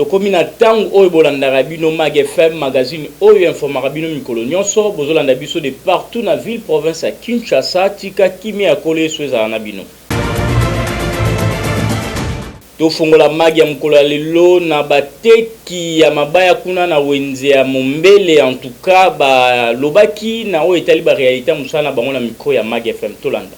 Tokomi na tango oyo bolandaka bino Mag FM, magazine oyo informaka bino mikolo nyonso. Bozolanda biso de partout na ville province ya Kinshasa. Tika kimia ya Nkolo Yesu ezala na bino. Tofongola mag ya mokolo ya lelo na bateki ya mabaya kuna na wenze ya Mombele. En tout cas balobaki na oyo etali ba realite ya mosala na bango na micro ya Mag FM. Tolanda.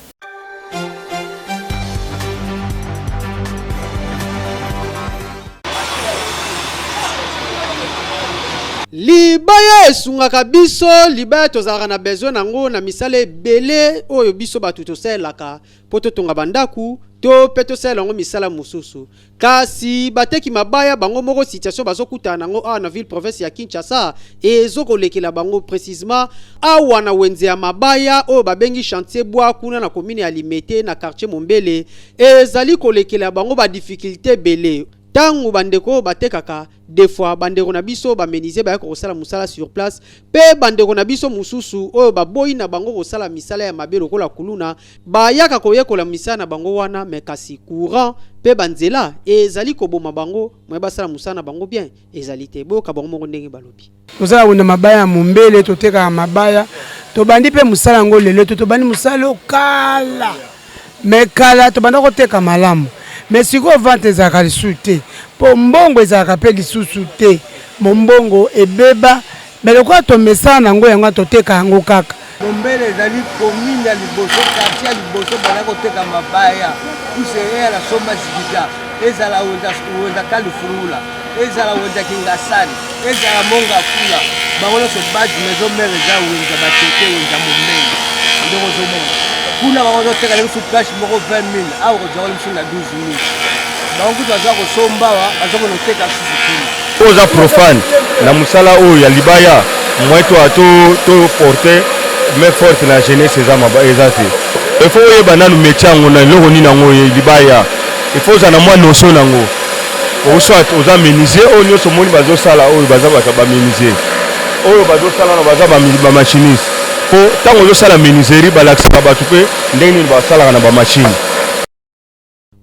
Libaya esungaka biso, libaya tozalaka na besoin nango na misala ebele oyo biso bato tosalelaka mpo totonga bandako to mpe tosalela yango misala mosusu. Kasi bateki mabaya bango moko situation bazokutana nango awa na ville province ya Kinshasa ezokolekela bango precisement awa na wenze ya mabaya oyo babengi chantier bois kuna na commune ya Limete na quartier Mombele ezali kolekela bango ba difficultes ebele. Tango bandeko oyo batekaka des fois bandeko na biso ba menuisier bayaka kosala mosala sur place pe bandeko na biso mosusu oyo baboyi na bango kosala misala ya mabe lokola kuluna bayaka koyekola misala na bango wana mais kasi courant pe ba nzela ezali koboma bango moyen basala mosala na bango bien ezali te. Boyoka bango moko ndenge balobi. Toza na mabaya ya mombele, totekaka mabaya. Tobandi mpe mosala yango lelo te, tobandi mosala oyo kala. Mais kala tobanda koteka malamu, mais sikoyo vente ezalaka lisusu te mpo mbongo ezalaka mpe lisusu te, mombongo ebeba. Mais lokola tomesana na yango, yango toteka yango kaka. Mombele ezali commune ya liboso, quartier ya liboso banda koteka mabaya. Puisque eyala somba zigida, ezala wenza wenza kalifungula, ezala wenza kingasani, ezala monga fula, bango nyonso base maison mère eza wenza batete wenza mombele. Ndenge ozomona kuna bango bazoteka na biso planche moko 20000 awa kozwa biso na 12000 bango kutu baza kosomba awa baza koteka susu kuna. Oyo oza profane na mosala oyo ya libaya moyen to to to porter main forte na jeunesse eza maba eza te. Il faut oyeba nanu métier yango na eloko nini yango libaya. Il faut ozala na mwa notion nango. Ou soit oza menuisier oyo nyonso omoni bazosala oyo baza bato ba menuisier oyo bazosala na baza ba machiniste po ntango ozosala menuiserie balakisaka bato mpe ndenge nini basalaka na ba machine.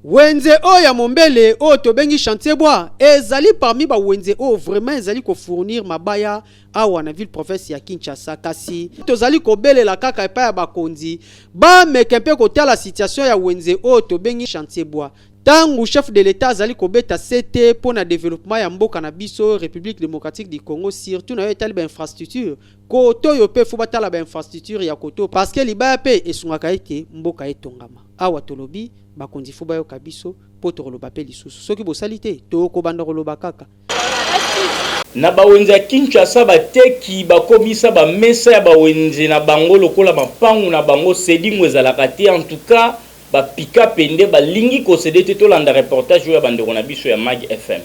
Wenze oyo ya Mombele oyo tobengi chantier bois ezali parmi ba wenze oyo vraiment ezali ko fournir mabaya awa na ville province ya Kinshasa kasi tozali kobelela kaka epai ya bakonzi bameka mpe kotala situation ya wenze oyo tobengi chantier bois. Tango chef de l'Etat azali kobeta sete mpo na developpement ya mboka na biso Republique democratique du Congo surtout na oyo etali ba infrastructures, kote oyo mpe faut batala ba infrastructures ya kote oyo parce que libaya mpe esungaka ete mboka etongama. Awa tolobi bakonzi faut bayoka biso mpo tokoloba mpe lisusu soki bosali te tokobanda koloba kaka. Na ba wenze ya Kinshasa, bateki bakomisa ba mesa ya ba wenze na bango lokola mapangu na bango, cedingo ezalaka te, en tout cas ba pika pende balingi ko ceder te, tolanda reportage oyo ya ba ndeko na biso ya Mag FM.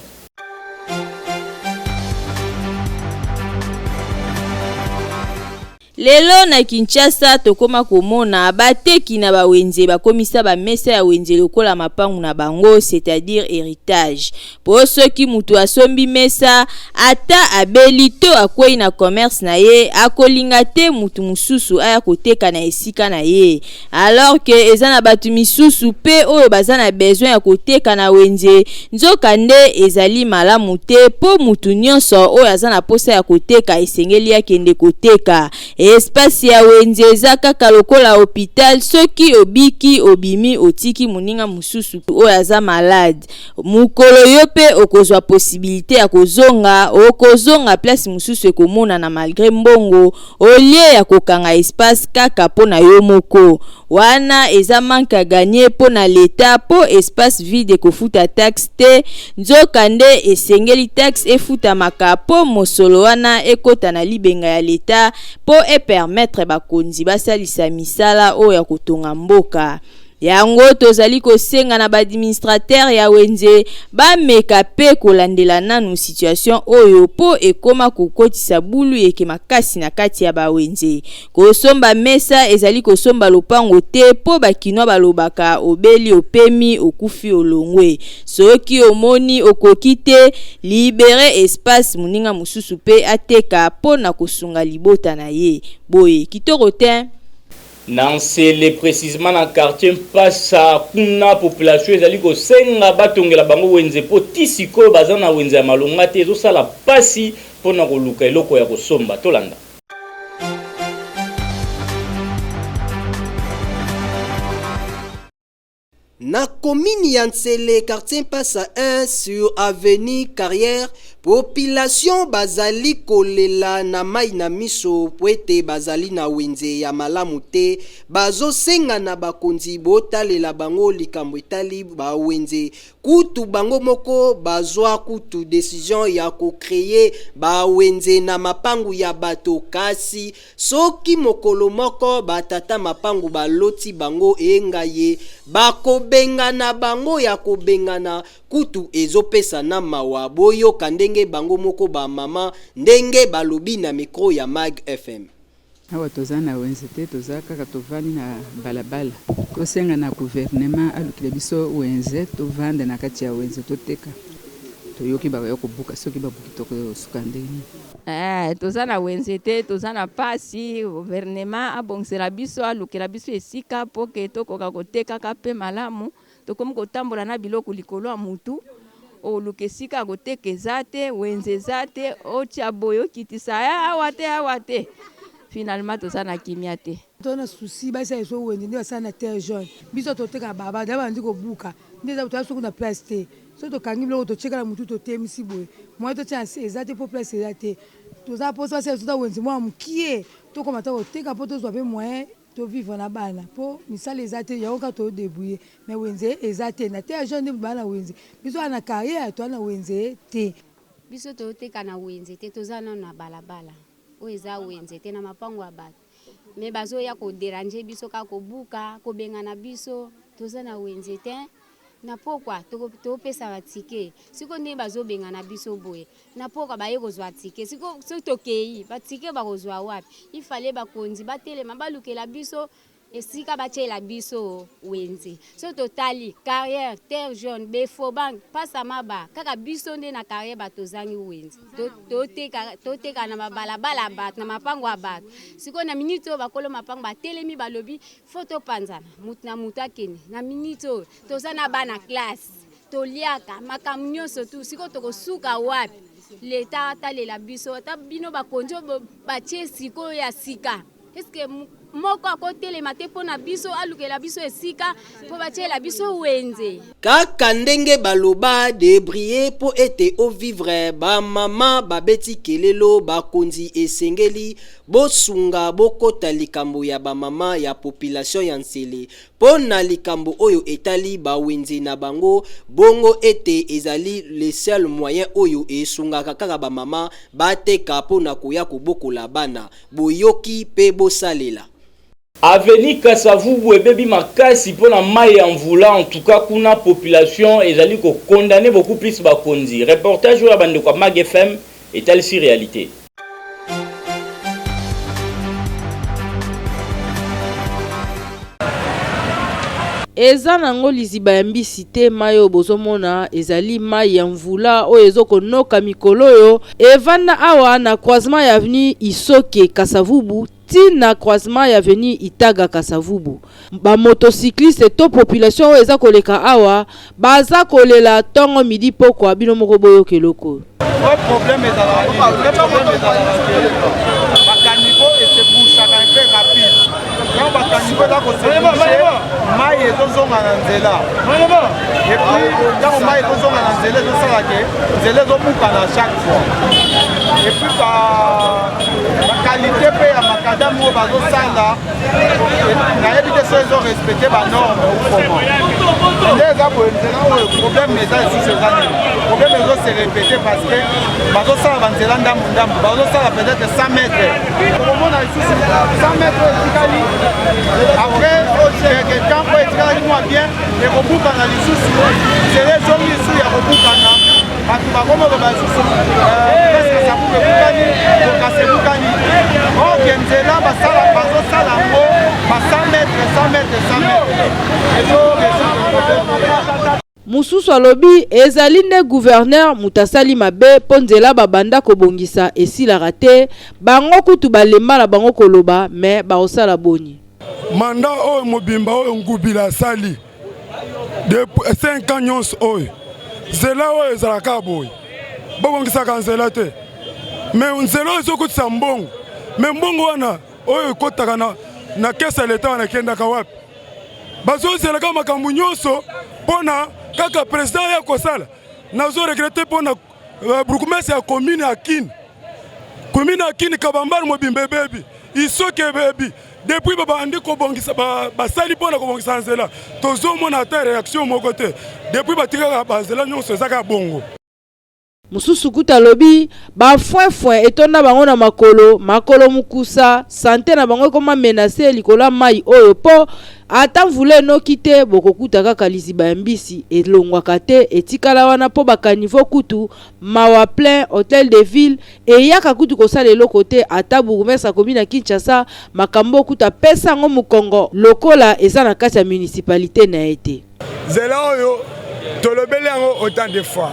Lelo na Kinshasa tokoma komona bateki na ba wenze bakomisa ba mesa ya wenze lokola mapangu na bango c'est à dire heritage po soki mutu asombi mesa ata abeli to akweyi na commerce na ye akolinga te mutu mususu aya koteka na esika na ye alors que eza na batu misusu pe oyo baza na besoin ya koteka na wenze nzoka nde ezali malamu te po mutu nionso oyo aza na posa ya koteka esengeli akende koteka. Espace ya wenze eza kaka lokola hopital soki obiki obimi otiki moninga mosusu oyo aza malade mukolo yo pe okozua possibilite ya kozonga okozonga place mosusu ekomonana malgre mbongo Au lieu ya kokanga espace kaka po na yo moko. Wana eza manque à gagner po na l'etat po espace vide ekofuta taxe te, nzoka nde esengeli taxe efutamaka po mosolo wana ekota na libenga ya l'etat po e permettre bakonzi basalisa misala oyo ya kotonga mboka. Yango tozali kosenga na ba administrateurs ya wenze bameka pe kolandela nanu situation oyo po ekoma kokotisa bulu yeke makasi na kati ya ba wenze. Kosomba mesa ezali kosomba lopango te po ba kinois balobaka obeli opemi okufi olongwe. Soki omoni okoki te, liberer espace moninga mosusu pe ateka po na kosunga libota na ye. Boye kitoko tein? Na Nsele, precisement na quartier Mpasa, kuna population ezali kosenga batongela bango wenze mpo ti sikoyo baza na wenze ya malonga te, ezosala pasi mpo na koluka eloko ya kosomba. Tolanda. Na commune ya Nsele, quartier Mpasa 1 sur avenue Carrière, population bazali kolela na mai na miso po ete bazali na wenze ya malamu te. Bazosenga na bakonzi botalela bango likambo etali bawenze. Kutu bango moko bazwa kutu decision ya ko creer ba wenze na mapangu ya bato, kasi soki mokolo moko ba tata mapangu baloti bango engaye bakobengana bango ya kobengana, kutu ezopesa na mawa. Boyoka ndenge bango moko ba mama ndenge balobi na micro ya Mag FM. Awa toza na wenze te, toza kaka tovandi na balabala. Tosenga na gouvernement alukela biso wenze, tovanda na kati ya wenze toteka. Toyoki bakoya kobuka, soki babuki tokosuka ndenge nini? Eh, toza na wenze te, toza na pasi. Gouvernement abongisela biso, alukela biso esika po ke tokoka kotekaka pe malamu. Tokomi kotambola na biloko likolo ya mutu, oluka esika ya koteka eza te, wenze eza te, otia boye okitisa eh, awa te awa te, finalement toza na kimia te. Toza na souci basala biso wenze nde basala na terre jaune, biso toteka baba da bandi kobuka nde eza toza soki na place te, soki tokangi biloko totieka na mutu totemisi boye moyen totia na se eza te po place eza te, toza posa basala biso ata wenze mwa mukie tokoma ata koteka po tozwa pe moyen To vivre na bana po misala eza te yango kaka to debrouiller mais wenze eza te na terre jaune nde ba na wenze biso awa na carrière toza na wenze te. Biso to teka na wenze te toza nanu na balabala oyo eza wenze te na mapangu ya batu mais bazoya ko deranger biso kaka kobuka kobengana biso toza na wenze te na pokwa topesa ba ticket sikoyo ndenge bazobengana biso boye Na pokwa baye kozwa ticket sikoyo soki tokeyi ba ticket bakozwa wapi? Il fallait bakonzi batelema balukela biso esika batiela biso wenze. Soki totali carrière, terre jaune, Befobank, pasa maba kaka biso nde na carrière bato tozangi wenze. Toteka toteka na mabalabala ya bato na mapango ya bato. Sikoyo na minute oyo bakolo mapango batelemi balobi faut topanzana moto na moto akende na minute oyo toza na bana classe. Toliaka makambo nionso tout sikoyo tokosuka wapi l'etat atalela biso ata bino bakonzi oyo batie sikoyo ya sika est ce que moko akotelema te mpo na biso alukela biso esika mpo batiela biso wenze. Kaka ndenge baloba debrie po ete o vivre ba maman babeti kelelo bakonzi esengeli bosunga bokota likambo ya ba maman ya population ya nsele Mpo na likambo oyo etali ba wenze na bango, bongo ete ezali le seul moyen oyo esungaka kaka ba mama bateka mpo na koya kobokola bana. Boyoki mpe bosalela. Avenue Kasavubu ebebi makasi mpo na mayi ya mvula, en tout cas kuna population ezali ko condamner beaucoup plus bakonzi. Reportage oyo ya bandeko ya Mag FM etalisi realite. Eza nango liziba ya mbisi te mayi oyo bozo mona ezali mayi ya mvula oyo ezo konoka mikolo oyo evanda awa na croisement ya avenue Isoke Kasavubu ti na croisement ya avenue Itaga Kasavubu ba motocycliste to population oyo eza koleka awa baza kolela tongo midi pokwa bino moko boyoka eloko oyo. Vrai problème ezalaka nini? Vrai problème ezalaka ke ba caniveau e se bouchaka un peu rapide. Quand ba caniveau eza ko se boucher, mayi ezozonga na nzela. Et puis ntango mayi ezozonga na nzela ezosala ke nzela ezobukana chaque fois. Et puis ba ba qualité mpe ya macadam oyo bazosala nayebi te soki ezo respecte ba norme ou comment nde eza boye nzela oyo problème eza lisusu eza nini problème ezo se répéter parce que bazosala banzela ndambu ndambu bazosala peut-être 100 mètres okomona lisusu 100 mètres oyo etikali après quelque temps oyo etikalaki mwa bien ekobukana lisusu nzela ezongi lisusu ya kobukana bato bakoma koloba lisusu presque sabuku ebukani kokasa ebukani oke nzela basala bazosala yango ba 100 mètre 100 mètre 100 mètre ezo résoudre problème. Mosusu alobi ezali nde gouverneur moto asali mabe mpo nzela babanda kobongisa esilaka te, bango kutu balemba na bango koloba mais bakosala boni? Mandat oyo mobimba oyo Ngubila asali depuis 5 ans nyonso oyo nzela oyo ezalaka boye, babongisaka nzela te, mais nzela oyo ezokotisa mbongo, mais mbongo wana oyo ekotaka na caisse ya leta wana ekendaka wapi? Bazozelaka makambo nyonso mpona kaka président ya kosala. Nazo regretter mpona bourgmestre ya commune ya Kin, commune ya Kin Kabambare mobimba ebebi, isoki ebebi depuis babandi kobongisa, basali mpona kobongisa nzela, tozomona ata réaction moko te. Depuis batikaka banzela nyonso eza kaka bongo. Mosusu kuta alobi bafwefwe etonda bango na makolo, makolo mokusa, santé na bango ekoma menacé likolo ya mai oyo, mpo ata mvula enoki te, bokokuta kaka liziba ya mbisi elongwaka te, etikala wana mpo bacaniveaux kutu mawa plein. Hôtel de ville eyaka kutu kosala eloko te. Ata bourgmestre akomi na Kinshasa, makambo okuta apesa yango mokongo lokola eza na kati ya municipalité na ye te. Nzela oyo tolobeli yango autant de fois,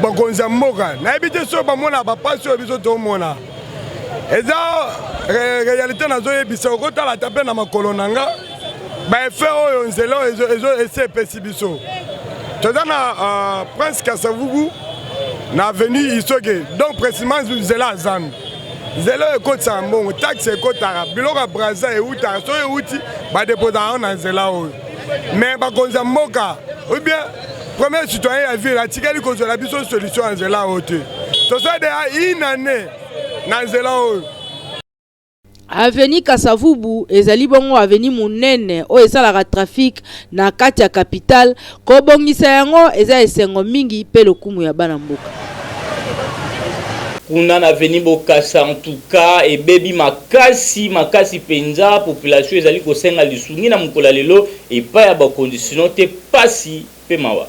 bakonzi ya mboka nayebi te soki bamona bapasi oyo biso tomona, eza réalité. Nazoyebisa, okotala ata mpe na makolo na nga baeffet oyo nzela oyo esi epesi biso. Toza na Prince Kasavubu na avenue Isoke, donc précisément nzela ya Zambi. Nzela oyo ekotisaka mbongo, taxe ekotaka, biloko ya Braza eutaka, soki euti badepozaka yango na nzela oyo. Mais bakonzi ya mboka ou bien premier citoyen ya ville atikali kozwela biso solution ya nzela oyo te. Tosala deja une année na nzela oyo. Avenue Kasavubu ezali bongo avenue monene oyo esalaka trafic na kati ya capitale. Kobongisa yango eza esengo mingi mpe lokumu ya bana mboka. Kuna na avenue Bokasa, en tout cas ebebi makasi makasi mpenza. Population ezali kosenga lisungi na mokolo ya lelo epai ya bakonzi, sinon te pasi mpe mawa.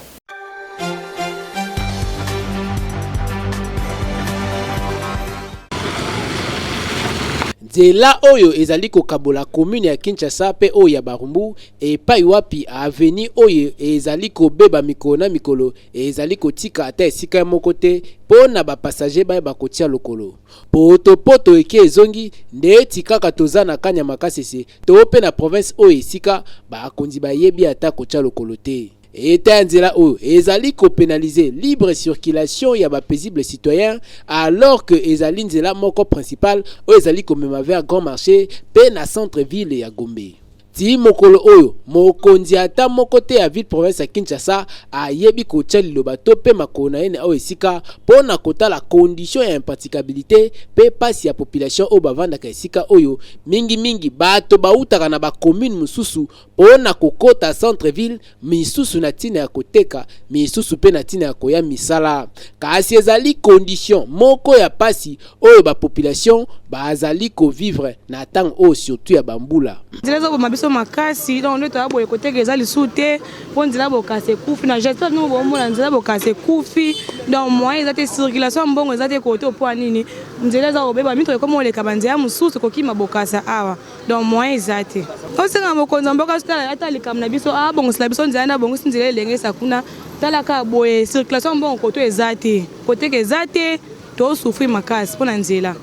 Nzela oyo ezali kokabola commune ya Kinshasa mpe oyo ya Barumbu, epai wapi avenue oyo ezali kobeba mikolo na mikolo, ezali kotika ata esika moko te mpo na bapassager bayeba kotia lokolo. Potopoto eke ezongi ndeti kaka toza na Kanyama Kasese to mpe na province oyo esika bakonzi bayebi ata kotia lokolo te. Eta ya nzela oyo ezali kopénaliser libre circulation ya bapaisible citoyen, alors que ezali nzela moko principale oyo ezali komema vers grand marché mpe na centre ville ya Gombe. Ti mokolo oyo, mokonzi ata moko te ya ville province ya Kinshasa ayebi kotia liloba to mpe makolo na ye na oyo esika mpo na kotala condition ya impraticabilité mpe pasi ya population oyo bavandaka esika oyo, mingimingi bato bautaka na bacommune mosusu mpo na kokota centre ville, misusu na ntina ya koteka, misusu mpe na ntina ya koya misala. Kasi ezali condition moko ya pasi oyo bapopulation bazali kovivre na ntango oyo, surtout ya bambula. Nzela ezoboma biso makasi. Donc nde toya boye, koteka eza lisusu te mpo nzela Bokasa ekufi. Na gestion bino bomona nzela Bokasa ekufi, donc moyen eza te, circulation ya mbongo eza te kote mpo ya nini? Nzela eza kobeba, mituka ekoma oleka banzela mosusu kokima Bokasa awa, donc moyen eza te. Osenga mokonzi ya mboka ata likambo na biso, abongisela biso nzela, nde abongisi nzela elengesa kuna. Talaka boye, circulation ya mbongo koto eza te, koteka eza te, tosouffrir makasi mpo na nzela.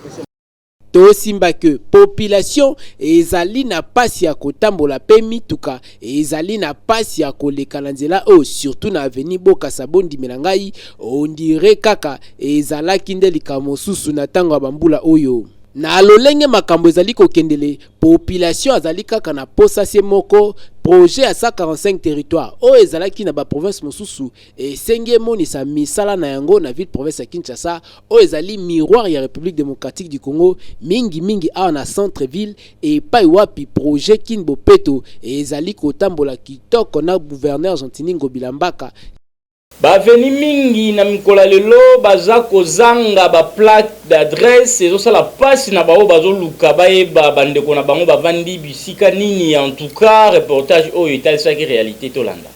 Tosimba ke population ezali na pasi ya kotambola mpe mituka ezali na pasi ya koleka na nzela oyo, surtout na avenue Bokasa. Bondimela ngai, on dirait kaka ezalaki nde likambo mosusu na ntango ya bambula oyo. Na lolenge makambo ezali kokendele, population azali kaka na posa se moko: projet ya 145 territoire oyo ezalaki na baprovince mosusu esengi emonisa misala na yango na ville province ya Kinshasa oyo ezali miroir ya République démocratique du Congo, mingimingi awa na centre ville epai wapi projet Kin Bopeto ezali kotambola kitoko na gouverneur Gentiny Ngobila Mbaka. Baavenue mingi na mikolo ya lelo baza kozanga baplaque d'adresse, ezosala mpasi na bango bazoluka bayeba bandeko na bango bavandi bisika nini. En tout cas, reportage oyo etalisaki réalité. Tolanda.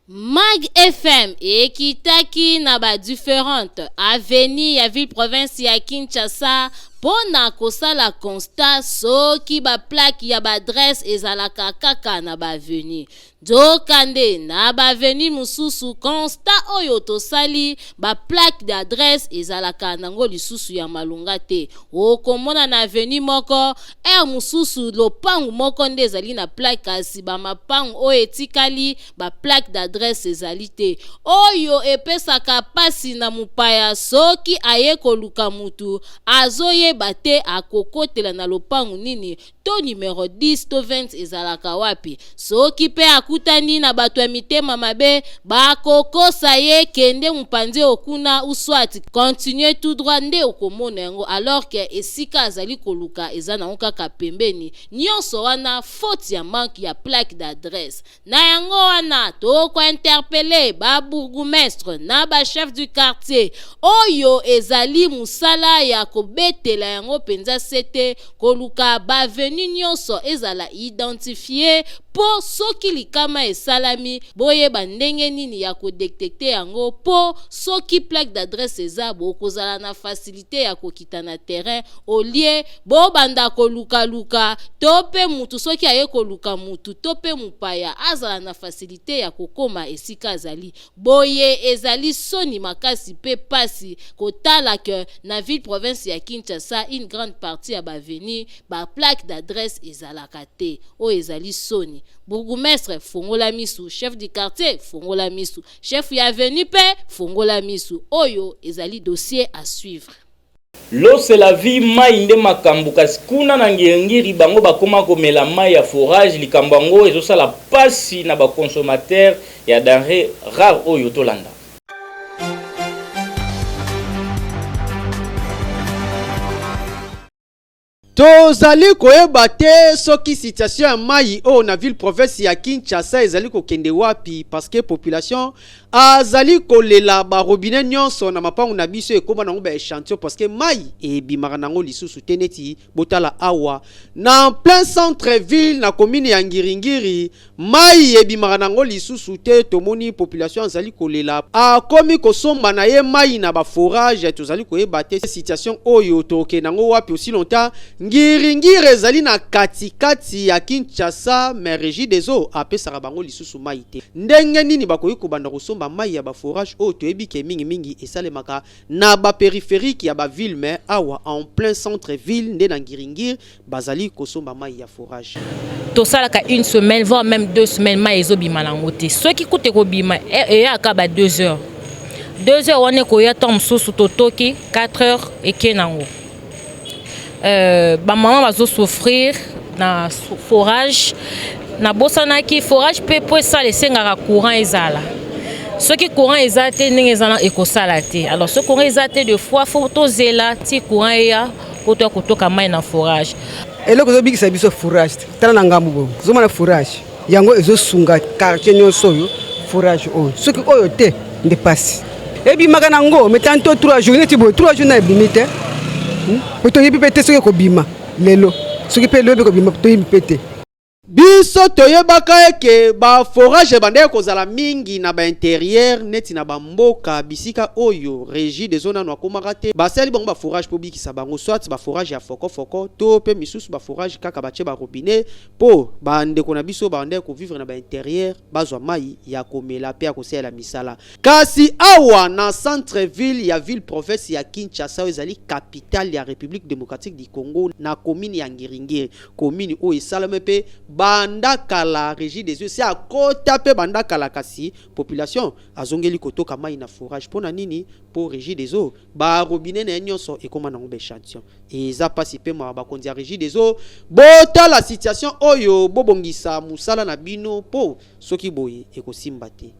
Mag FM ekitaki na ba différentes avenues ya ville province ya Kinshasa mpo na kosala constat soki baplaque ya baadresse ezalaka kaka na baavenue. Nzokande, na ba avenues mosusu, constat oyo tosali, ba plaques d'adresse ezalaka nango lisusu ya malonga te. Okomona na avenue moko, heure mosusu lopangu moko nde ezali na plaque kasi ba mapangu oyo etikali, ba plaques d'adresse ezali te. Oyo epesaka pasi na mopaya soki aye koluka mutu, azoyeba te akokotela na lopangu nini to numero 10 to 20 ezalaka wapi. Soki pe akutani na bato ya mitema mabe, bakokosa ye kende mopanzi oyo kuna ou soit continuer tout droit nde okomona yango alors que esika azali koluka eza nango kaka pembeni. Nionso wana faute ya manque ya plaque d'adresse. Na yango wana toko interpeller ba bourgoumestres na ba chefs du quartier oyo ezali musala ya kobetela yango penza sete koluka ba avenues nionso ezala identifier po soki likama esalami boyeba ndenge nini ya ko detecter yango po soki plaque d'adresse eza bokozala na facilite ya kokita na terrain au lieu bobanda koluka luka to pe mutu soki aye koluka mutu to pe mupaya azala na facilite ya kokoma esika azali. Boye ezali soni makasi pe pasi kotala que na ville province ya Kinshasa une grande partie ya ba avenues ba plaques d'adresse ezalaka te. Oyo ezali soni. Bourgoumestre fongola misu, chef du quartier fongola misu, chef ya avenue pe fongola misu. Oyo ezali dossier à suivre. L'eau c'est la vie, mayi nde makambu kasi kuna na Ngiri-ngiri bango bakoma komela mayi ya forage, likambo yango ezosala pasi na ba consommateurs ya denree rare oyo tolanda. Tozali koyeba te soki situation ya mayi oyo na ville province ya Kinshasa ezali kokende wapi parce que population azali kolela ba robinet nyonso na mapangu na biso ekoma nango ba echantillon parce que mayi ebimaka nango lisusu te neti botala awa na plein centre ville na commune ya Ngiringiri Mayi ebimaka nango lisusu te tomoni population azali kolela akomi kosomba na ye mayi na ba forage tozali koyeba te situation oyo tokokende nango wapi aussi longtemps ngiri ngiri ezali na kati kati ya Kinshasa mais regie des eaux apesaka bango lisusu mayi te ndenge nini bakoki kobanda kosomba mayi ya ba forage oyo toyebi ke mingi mingi esalemaka na ba peripherique ya ba ville mais awa en plein centre ville nde na ngiri ngiri bazali kosomba mayi ya forage. Tosalaka une semaine voire meme deux semaines mayi ezobima nango te soki kutu ekobima eyaka ba 2 heures 2 heures wana ekoya ntango mosusu totoki 4 heures eke nango euh, bamama bazosouffrir na forage nabosanaki forage mpe mpo esala esengaka courant ezala soki courant eza te ndenge eza ekosala te alors soki courant eza te de fois fo tozela ti courant eya mpo toya kotoka mai na forage. Eloko ezobikisa biso forage, tala na ngambo boye ozomona forage yango ezosunga quartier nyonso oyo forage oyo soki oyo te nde pasi ebimaka na ngo mais tanto 3 jours neti boye 3 jours na ebimi te po toyebi mpe te soki ekobima lelo soki mpe lobi ekobima toyebi mpe te. Biso toyebaka eke ba forage ebandaki kozala mingi na ba interieur neti na ba mboka bisika oyo regie des eaux nanu akomaka te, basali bango ba forage po bikisa bango soit ba forage ya foko foko to pe misusu ba forage kaka batie ba robinet po ba ndeko na biso babandaki ko vivre na ba interieur bazwa mayi ya komela pe ya kosalela misala. Kasi awa na centre ville ya ville province ya Kinshasa oyo ezali capitale ya Republique democratique du Congo na commune ya Ngiri-Ngiri, Commune oyo esalama mpe banda kala regie des eaux esi akota mpe banda kala kasi population azongeli kotoka mayi na forage mpo na nini? Mpo regie des eaux ba robinet na ye nionso ekoma nango ba echantillon. Eza pasi mpe mawa bakonzi ya regie des eaux botala situation oyo bobongisa musala na bino mpo soki boye ekosimba te.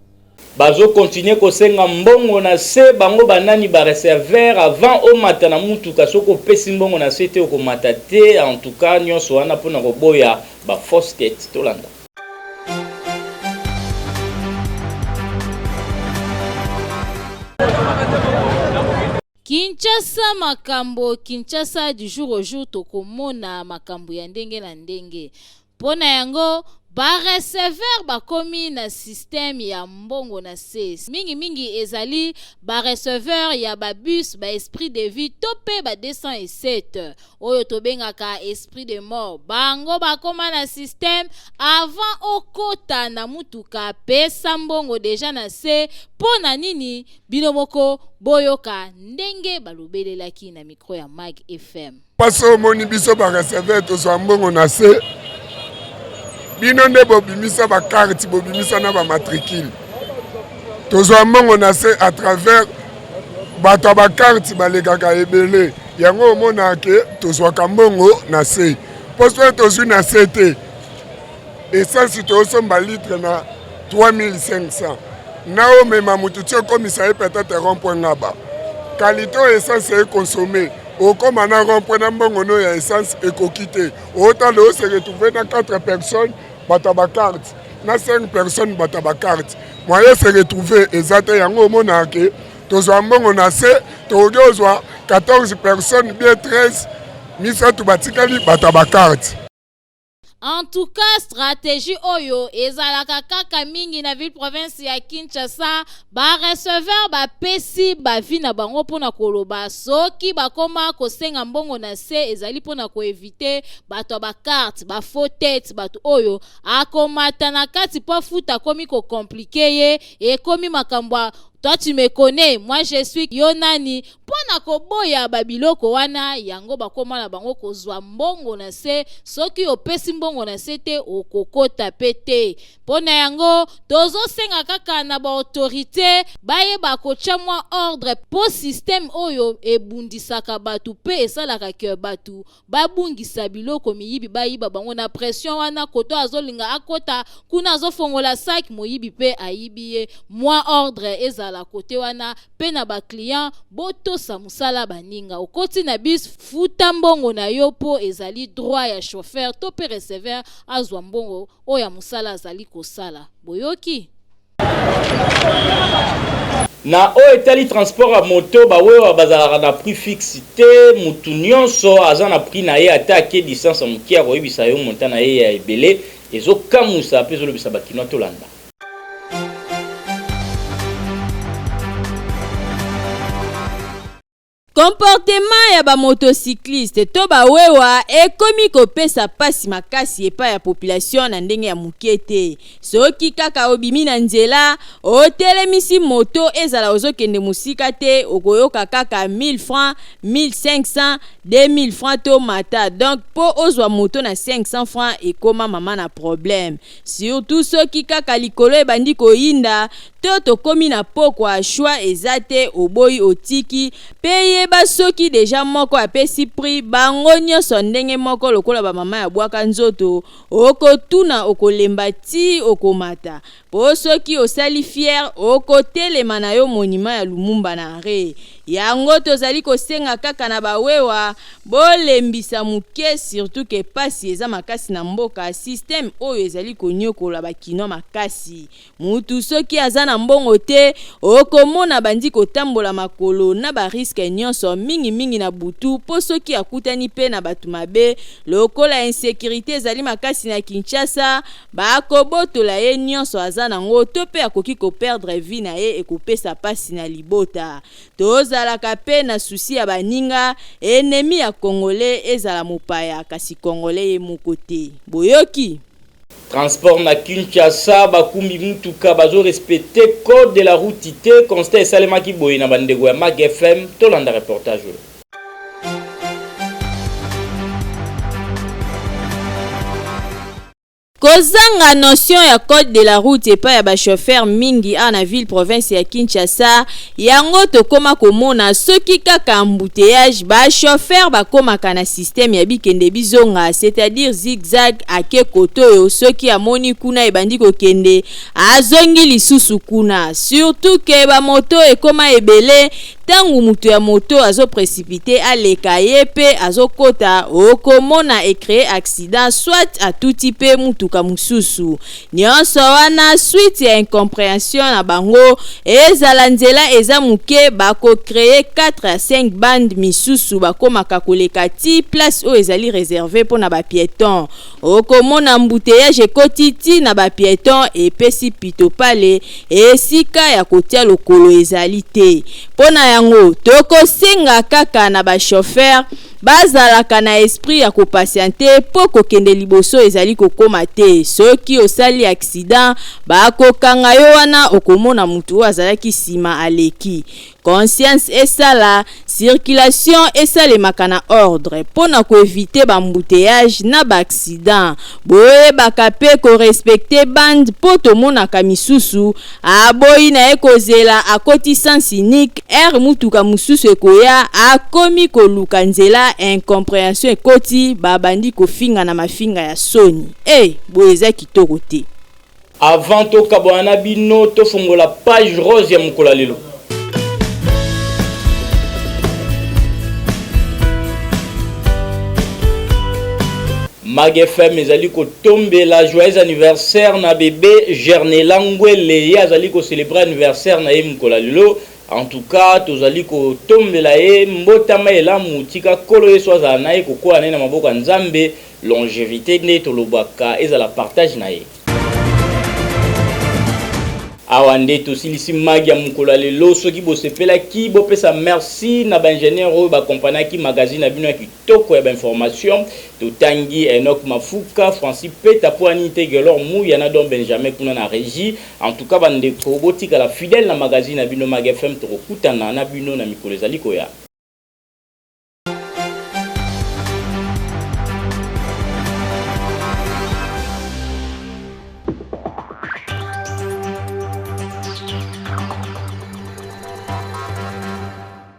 Bazo continuer kosenga mbongo na se bango ba nani ba recever avant omata na mutuka soki opesi mbongo na se te okomata te en tout cas nionso wana pona koboya ba fausse tete tolanda. Kinshasa makambo Kinshasa du jour au jour tokomona makambo ya ndenge na ndenge. Mpo na yango, Ba receveurs bakomi na système ya mbongo na se. Mingi mingi ezali ba receveurs ya ba bus, ba esprit de vie to pe ba 207 oyo tobengaka esprit de mort. Bango bakoma na système avant okota na mutuka pesa mbongo dejà na se. Po na nini? Bino moko boyoka ndenge balobelelaki na micro ya Mag FM. Pasi omoni biso ba receveur tozwa mbongo na se, bino nde bobimisa ba carte, bobimisa na ba matricule. Tozwa mbongo na se à travers bato ya ba carte balekaka ebele, yango omonaka ke tozwaka mbongo na se. Mpo soki tozwi na se te, essence tozosomba litre na 3500 na omema motu ti okomisa ye peut-être rond point ngaba qualité oyo essence econsomme okoma na rond point na mbongo no ya essence ekoki te otala ose retrouve na 4 personnes bato ya bacarte na 5 personnes bato ya bacarte moyen se retrouve eza te yango omonaka ke tozwa mbongo na se tokoki ozwa 14 personnes bien 13 misato batikali bato ya bacarte. En tout cas strategie oyo ezalaka kaka mingi na ville province ya Kinshasa, ba receveurs bapesi ba vie na bango pona koloba soki bakoma kosenga mbongo na se ezali pona ko eviter bato ya ba carte, ba faux tete, bato oyo akomata na kati po afuta akomi ko compliquer ye, ekomi makambo ya toi tu me connais, moi je suis yo nani Mpo na koboya ba biloko wana, yango bakoma na bango kozwa mbongo na se, soki opesi mbongo na se te okokota pe te. Mpo na yango tozosenga kaka na ba autorites bayeba kotia mwa ordre mpo système oyo ebundisaka bato pe esalaka que bato babungisa biloko miyibi bayiba bango na pression wana koto azolinga akota kuna azofongola sac moyibi pe ayibi ye mwa ordre ezala kote wana pe na ba client botosa mosala baninga okoti na bus futa mbongo na yo po ezali droit ya chauffeur to pe receveur azwa mbongo oyo ya mosala azali kosala boyoki? Na oyo etali transport ya moto, ba wewa bazalaka na prix fixe te, mutu nionso aza na prix na ye, ata ake distance ya mukie akoyebisa yo montant na ye ya ebele, ezo kamuisa pe ezolobisa ba kinois, tolanda. Comportement ya ba motocyclistes to ba wewa ekomi kopesa pasi makasi epai ya population na ndenge ya moke te. Soki kaka obimi na nzela, otelemisi moto ezala ozokende mosika te, okoyoka kaka 1000 francs, 1500, 2000 francs to mata. Donc po ozwa moto na 500 francs ekoma mama na problème. Surtout soki kaka likolo ebandi koyinda to tokomi na pokwa choix eza te oboyi otiki pe yeba soki dejà moko apesi prix bango nionso ndenge moko lokola ba mama ya bwaka nzoto okotuna okolemba ti okomata po soki osali fière okotelema na yo monument ya Lumumba na arret yango tozali kosenga kaka na ba wewa bolembisa muke surtout que pasi eza makasi na mboka système oyo ezali koniokola ba kinois makasi Mutu soki aza na mbongo te okomona abandi kotambola makolo na ba risques nionso mingi mingi na butu po soki akutani pe na batu mabe lokola insecurite ezali makasi na Kinshasa bakobotola ye nionso aza nango to pe akoki ko perdre vie na ye ekopesa pasi na libota. Tozalaka pe na souci ya baninga, ennemi ya congolais ezala mopaya kasi congolais ye moko te. Boyoki? Transport na Kinshasa, bakumbi mutuka bazo respecter code de la route te, constat esalemaki boye na ba ndeko ya Mag FM, tolanda reportage oyo. Kozanga notion ya code de la route epai ya ba chauffeurs mingi awa na ville province ya Kinshasa, yango tokoma komona soki kaka embouteillage ba chauffeurs bakomaka na système ya bikende bizonga, c'est-à-dire zig-zag, ake kotoyo soki amoni kuna ebandi kokende azongi lisusu kuna, surtout que ba moto ekoma ebele. Tangu mutu ya moto azo precipite aleka ye pe azokota okomona e cree accident soit atuti pe mutuka mususu. Nionso wana suite ya incomprehension na bango ezala nzela eza muke bako cree 4 à 5 bandes misusu bakomaka koleka ti place oyo ezali reserve pona ba pietons. Okomona embouteillage ekoti ti na ba pietons epesi pitopale esika ya kotia lokolo ezali te. Mpo na yango, tokosenga kaka na ba chauffeurs bazalaka na esprit ya ko patienter mpo kokende liboso ezali kokoma te. Soki osali accident, bakokanga yo wana okomona mutu oyo azalaki sima aleki. Conscience esala, circulation esalemaka na ordre mpo na ko eviter ba embouteillages na ba accidents. Boyebaka pe ko respecter bande mpo tomonaka misusu aboyi na ye kozela akoti sens unique, heure mutuka mosusu ekoya akomi koluka nzela incomprehension ekoti babandi kofingana mafinga ya soni. Eh! Boye eza kitoko te. Avant tokabwana na bino, tofongola page rose ya mokolo ya lelo. Mag FM ezali kotombela joyeux anniversaire na bebe Gernela Ngwele, ye azali ko celebrer anniversaire na ye mokolo ya lelo. En tout cas tozali kotombela ye mbotama elamu, tika Nkolo Yesu azala na ye, kokola na ye na maboko ya Nzambe, longevite nde tolobaka ezala partage na ye. Awa nde tosilisi mag ya mokolo ya lelo. Soki bosepelaki, bopesa merci na ba ingenieurs oyo ba accompagnaki magazine na bino ya kitoko ya ba informations. Totangi Enoch Mafuka, Francis Peta, mpo ya nini te Guelor Muya na Don Benjamin kuna na regie. En tout cas ba ndeko, botikala fidèle na magazine na bino Mag FM. Tokokutana na bino na mikolo ezali koya.